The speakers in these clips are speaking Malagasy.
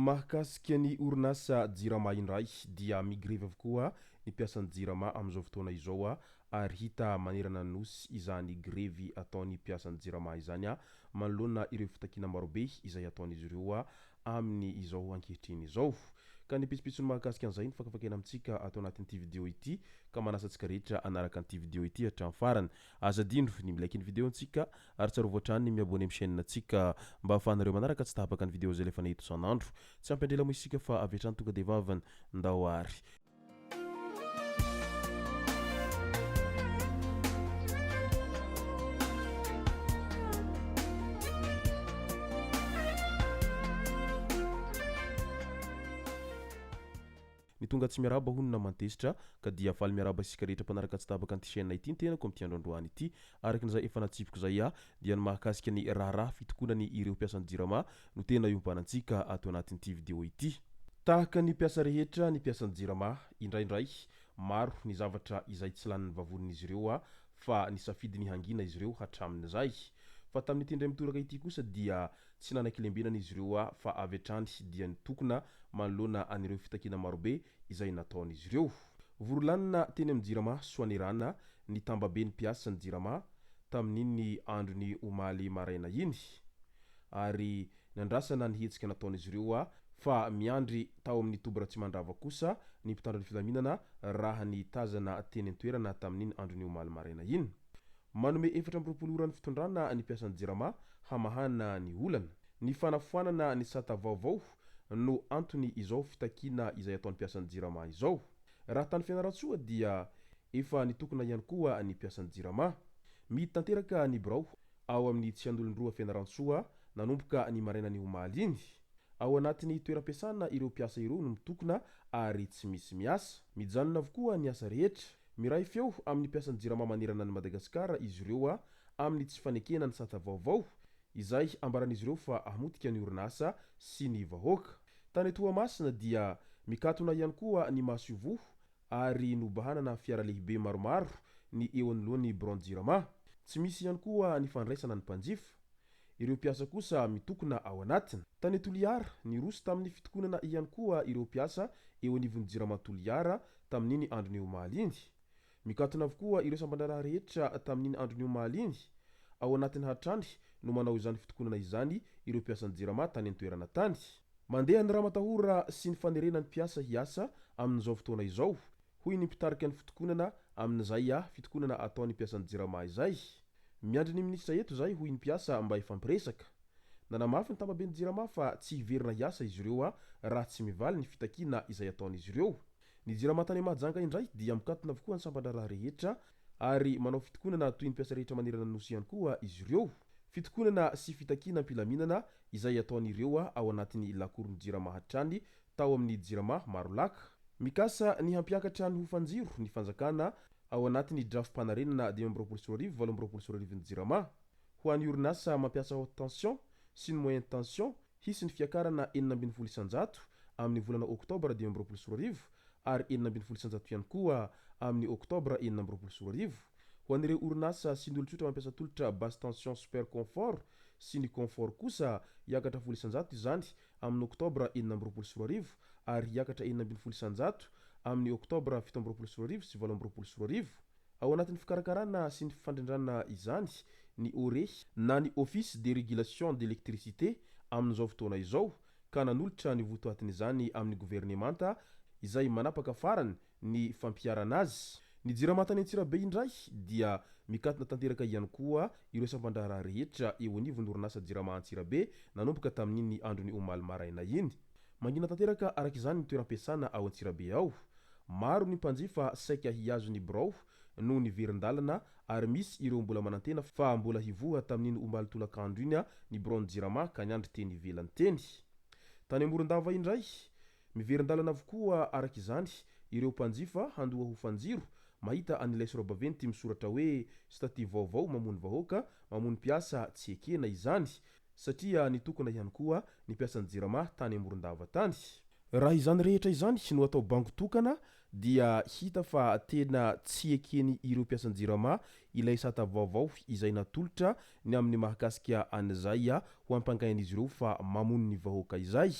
Mahakasika ny orinasa Jirama indray dia migrevy avokoa ny mpiasan'ny Jirama amin'izao fotoana izao ary hita manerana ny Nosy izany grevy ataon'ny mpiasan'ny Jirama izany manoloana ireo fitakiana marobe izay ataon'izy ireo amin'ny izao ankehitriny izao. Ka ny pitsopitsony mahakasika an'izay no fakafakaina amintsika ato anatin'ity video ity ka manasa antsika rehetra hanaraka an'ity video ity hatramin'ny farany. Aza adino ny mi-like ny video ntsika ary tsarovy hatrany ny mi-abonner amin'ny chaîne ntsika mba ahafahanareo manaraka tsy tapaka ny video izay alefanay eto isan'andro. Tsy ampy andrela moa isika fa avy hatrany tonga dia vavany. Ndao ary. Ny tonga tsy miarahaba hono naman-tezitra ka dia faly miarahaba isika rehetra mpanaraka tsy tapaka an'ity chaîne ity ny tenako amin'ity andro androany ity. Araka ny izay efa natsipiko izay aho dia ny mahakasika ny raharaha fitokonany ireo mpiasan'ny jirama no tena iompanantsika ato anatin'ity vidéo ity. Tahaka ny mpiasa rehetra ny mpiasan'ny jirama, indraindray maro ny zavatra izay tsy lanin'ny vavonin'izy ireo fa nisafidy ny hangina izy ireo hatramin'izay. Fa tamin'ity indray mitoraka ity kosa dia Tsy nanaiky lembenana izy ireo fa avy hatrany dia nitokona manoloana an'ireo fitakiana marobe izay nataon'izy ireo. Vory lanona teny amin'ny Jirama Soanierana ny tambaben'ny mpiasan'ny Jirama tamin'iny andron'ny omaly maraina iny ary nandrasana ny hetsika nataon'izy ireo fa miandry tao amin'ny toby Ratsimandrava kosa ny mpitandro ny filaminana raha ny tazana teny an-toerana tamin'iny andron'ny omaly maraina iny. Manome 24 ora ny fitondrana ny mpiasan'ny Jirama hamahana ny olana. Ny fanafoanana ny sata vaovao no antony izao fitakiana izay ataon'ny mpiasan'ny Jirama izao. Raha tany Fianarantsoa dia efa nitokona ihany koa ny mpiasan'ny Jirama. Mihidy tanteraka ny birao ao amin'ny Tsianolondroa Fianarantsoa nanomboka ny marainan'ny omaly iny. Ao anatin'ny toeram-piasana ireo mpiasa ireo no mitokona ary tsy misy miasa. Mijanona avokoa ny asa rehetra. Miray feo amin'ny mpiasan'ny Jirama manerana an'i Madagasikara izy ireo amin'ny tsy fanekena ny sata vaovao, izay ambaran'izy ireo fa hamotika ny orinasa sy ny vahoaka. Tany Toamasina dia mikatona ihany koa ny masoivoho ary nobahanana fiara lehibe maromaro ny eo anoloan'ny biraon'ny Jirama. Tsy misy ihany koa ny fandraisana ny mpanjifa. Ireo mpiasa kosa mitokona ao anatiny. Tany Toliara, niroso tamin'ny fitokonana ihany koa ireo mpiasa eo anivon'ny Jirama Toliara tamin'iny andron'ny omaly iny. Mikatona avokoa ireo sampan-draharaha rehetra tamin'iny andron'ny omaly iny. Ao anatiny hatrany no manao izany fitokonana izany ireo mpiasan'ny Jirama tany an-toerana tany. Mandeha ny ramatahora sy ny fanerena ny mpiasa hiasa amin'izao fotoana izao, hoy ny mpitarika ny fitokonana amin'izay fitokonana ataon'ny mpiasan'ny Jirama izay. Miandry ny minisitra eto izahay hoy ny mpiasa mba hifampiresaka. Nanamafy ny tambaben'ny Jirama fa tsy hiverina hiasa izy ireo raha tsy mivaly ny fitakiana izay ataon'izy ireo. Ny Jirama tany Mahajanga indray dia mikatona avokoa ny sampan-draharaha rehetra ary manao fitokonana toy ny mpiasa rehetra manerana ny Nosy ihany koa izy ireo. Fitokonana sy fitakiana am-pilaminana izay ataon'ireo ao anatin'ny lakoron'ny Jirama hatrany tao amin'ny Jirama Marolaka. Mikasa ny hampiakatra ny hofan-jiro ny fanjakana ao anatin'ny drafi-panarenana 2025 2028 ny Jirama. Ho an'ny orinasa mampiasa haute tension sy ny moyenne tension, hisy ny fiakarana 16% amin'ny volana oktobra 2025 ary 16% ihany koa amin'ny oktobra 2026. Ho an'ireo orinasa sy ny olon-tsotra mampiasa tolotra basse tension super confort sy ny confort kosa, hiakatra 10% izany amin'ny oktobra 2026 ary hiakatra 16% amin'ny oktobra 2027 sy 2028. Ao anatin'ny fikarakarana sy ny fandrindrana izany ny ORE na ny Office de Régulation d'Electricité amin'izao fotoana izao ka nanolotra ny votoatin'izany amin'ny governemanta izay manapaka farany ny fampiharana azy. Ny Jirama tany Antsirabe indray dia mikatona tanteraka ihany koa ireo sampan-draharaha rehetra eo anivon'ny orinasa Jirama Antsirabe nanomboka tamin'iny andron'ny omaly maraina iny. Mangina tanteraka araka izany ny toeram-piasana ao Antsirabe ao. Maro ny mpanjifa saika hihazo ny birao noho ny verin-dalana ary misy ireo mbola manantena fa mbola hivoha tamin'iny omaly tolakandro iny ny biraon'ny Jirama ka niandry teny ivelany teny. Tany Morondava indray, miverin-dalana avokoa araka izany ireo mpanjifa handoa hofan-jiro mahita an'ilay sorabaventy misoratra hoe statut vaovao mamono vahoaka, mamono mpiasa tsy ekena izany. Satria nitokona ihany koa ny mpiasan'ny Jirama tany Morondava tany. Raha izany rehetra izany no atao bango tokana dia hita fa tena tsy ekeny ireo mpiasan'ny Jirama ilay sata vaovao izay natolotra ny amin'ny mahakasika an'izay ho ampangain'izy ireo fa mamono ny vahoaka izay.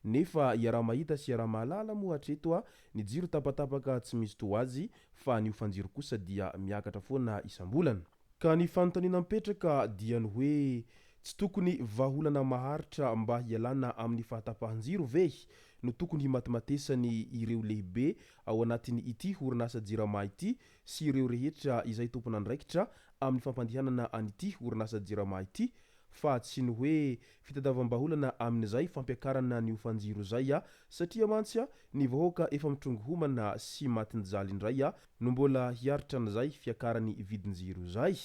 Nefa iaraha-mahita sy iaraha-mahalala moa hatreto ny jiro tapatapaka tsy misy toa azy fa ny hofan-jiro kosa dia miakatra foana isam-bolana. Ka ny fanontaniana mipetraka dia ny hoe tsy tokony vahaolana maharitra mba hialana amin'ny fahatapahan-jiro ve no tokony himatimatesany ireo lehibe ao anatin'ny ity orinasa Jirama ity sy ireo rehetra izay tompon'andraikitra amin'ny fampandehanana an'ity orinasa Jirama ity fa tsy ny hoe fitadavam-bahaolana amin'izay fampiakarana ny hofan-jiro izay satria mantsy ny vahoaka efa mitrongy homana sy matin-jaly indray no mbola hiaritra an'izay fiakaran'ny vidin-jiro izay.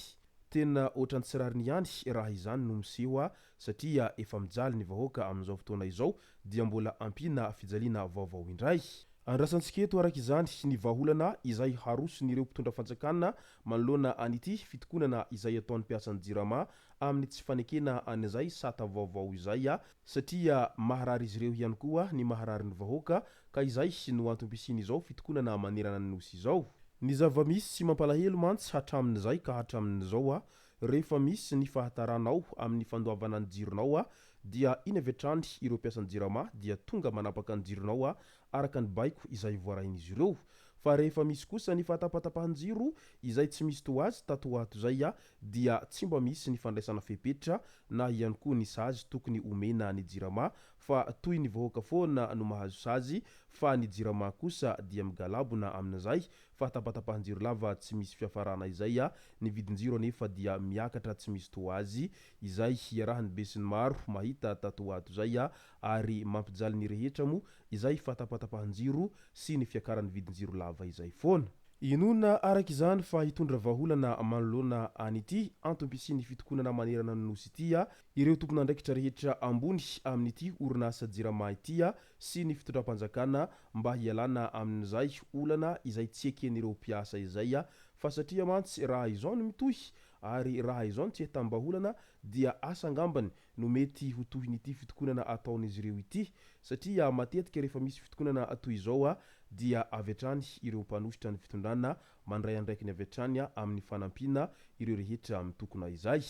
Tena ohatran'ny tsy rariny ihany raha izany no miseho satria efa mijaly ny vahoaka amin'izao fotoana izao dia mbola ampiana fijaliana vaovao indray. Andrasantsika eto araka izany ny vahaolana izay haroson'ireo mpitondra fanjakana manoloana an'ity fitokonana izay ataon'ny mpiasan'ny Jirama amin'ny tsy fanekena an'izay sata vaovao izay satria maharary izy ireo ihany koa ny maharary ny vahoaka ka izay no antom-pisian'izao fitokonana manerana ny Nosy izao. Ny zava-misy sy mampalahelo mantsy hatramin'izay ka hatramin'izao rehefa misy ny fahataranao amin'ny fandoavana ny jironao dia iny avy hatrany ireo mpiasan'ny Jirama dia tonga manapaka ny jironao araka ny baiko izay voarain'izy ireo. Fa rehefa misy kosa ny fahatapatapahan-jiro izay tsy misy toa azy tato ho ato izay dia tsy mba misy ny fandraisana fepetra na ihany koa ny sazy tokony omena ny Jirama fa toy ny vahoaka foana no mahazo sazy fa ny Jirama kosa dia migalabona amin'izay fahatapatapahan-jiro lava tsy misy fiafarana izay ny vidin-jiro anefa dia miakatra tsy misy toa azy izay iarahan'ny besinimaro mahita tato ho ato izay ary mampijaly ny rehetra moa izay fahatapatapahan-jiro sy ny fiakaran'ny vidin-jiro lava izay foana. Inoana araka izany fa hitondra vahaolana manoloana an'ity antom-pisian'ny fitokonana manerana ny Nosy ity ireo tompon'andraikitra rehetra ambony amin'ity orinasa Jirama ity sy ny fitondram-panjakana mba hialana amin'izay olana izay tsy eken'ireo mpiasa izay fa satria mantsy raha izao no mitohy ary raha izao no tsy ahitam-bahaolana dia asa angambany no mety ho tohin'ity fitokonana ataon'izy ireo ity satria matetika rehefa misy fitokonana toy izao dia avy hatrany ireo mpanohitra ny fitondrana mandray andraikiny avy hatrany amin'ny fanampiana ireo rehetra mitokona izay.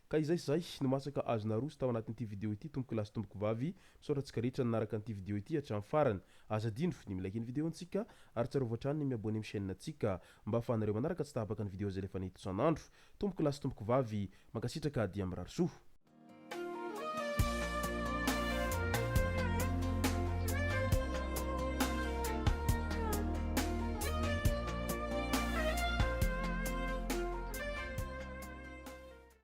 Ka izay sy izay no masaka azo naroso tao anatin'ity video ity tompoko lahy sy tompoko vavy, misaotra antsika rehetra nanaraka an'ity video ity hatramin'ny farany. Aza adino ny mi-like ny video antsika ary tsarovy hatrany ny mi-abonner amin'ny chaîne antsika mba ahafahanareo manaraka tsy tapaka ny video izay alefanay eto isan'andro. Tompoko lahy sy tompoko vavy, mankasitraka dia mirary soa.